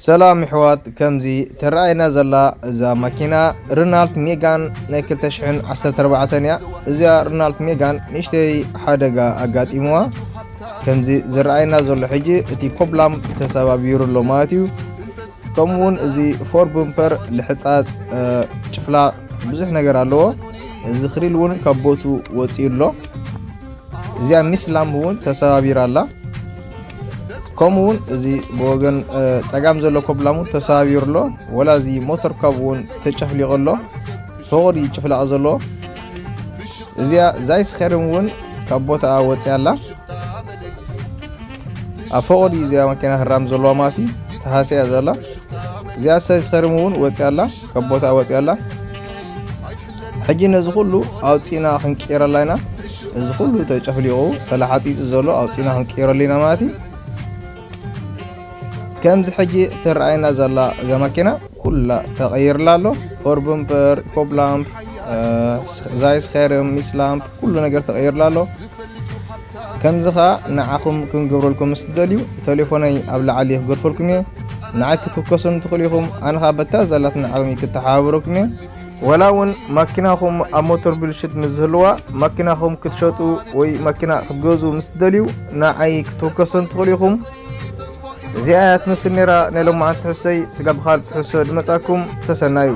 ሰላም ይሕዋት፣ ከምዚ ትረኣይና ዘላ እዛ ማኪና ርናልት ሜጋን ናይ ክልተ ሽሕን ዓሰርተ ኣርባዕተን እያ። እዚኣ ርናልት ሜጋን ንእሽተይ ሓደጋ ኣጋጢምዋ። ከምዚ ዝረኣይና ዘሎ ሕጂ እቲ ኮብላም ተሰባቢሩ ኣሎ ማለት እዩ። ከምኡ እውን እዚ ፎር ቡምፐር ልሕጻጽ፣ እ፣ ጭፍላ ብዙሕ ነገር ኣለዎ። እዚ ክሪል እውን ካብ ቦቱ ወፂኡ ኣሎ። እዚኣ ሚስ ላምፕ እውን ተሰባቢራ ኣላ። ከምኡ እውን እዚ ብወገን፣ እ፣ ጸጋም ዘሎ ኮብላም እውን ተሰባቢሩ ኣሎ። ወላ እዚ ሞተር ካብ እውን ተጨፍሊቑ ኣሎ። ፈቑድ እዩ ጭፍላቕ ዘለዎ። እዚኣ ዛይስ ኸርም እውን ካብ ቦታኣ ወፂኣ ኣላ። ኣብ ፈቑድ እዩ እዚኣ መኪና ህራም ዘለዋ ማለት እዩ። ተሃስያ ዘላ። እዚኣ ዛይስ ኸርም እውን ወፂኣ ኣላ። ካብ ቦታኣ ወፂኣ ኣላ። ሕጂ ነዚ ኩሉ ኣውፂእና ክንቅይረላ ኢና። እዚ ኩሉ ተጨፍሊቑ ተለሓፂፂ ዘሎ ኣውፂእና ክንቅይረሉ ኢና ማለት እዩ። ከምዚ ሕጂ ትረኣየና ዘላ እዛ ማኪና ኩላ ተቐይርላ ኣሎ። ፎር ቡምፐር፣ ኮብ ላምፕ፣ እ፣ ዛይስ ኸርም፣ ሚስ ላምፕ፣ ኩሉ ነገር ተቐይርላ ኣሎ። ከምዚ ኸኣ ንዓኹም ክንገብረልኩም ምስ ትደልዩ፣ ቴሌፎነይ ኣብ ላዕሊ ክገድፈልኩም እየ። ንዓይ ክትውከሱን ትኽእሉ ኢኹም። ኣነ ኸኣ በታ ዘላትና ዓቕሚ ክተሓባበረኩም እየ። ወላ እውን ማኪናኹም ኣብ ሞተር ብልሽት ምስ ዝህልዋ፣ ማኪናኹም ክትሸጡ ወይ ማኪና ክትገዝኡ ምስ ትደልዩ፣ ንዓይ ክትውከሱን ትኽእሉ ኢኹም። እዚኣ እያ ትመስል ነይራ ናይ ሎማዓንቲ ትሕዝቶይ። ስጋብ ብኻልእ ትሕዝቶ ድመጻኩም፣ ሰሰናዩ።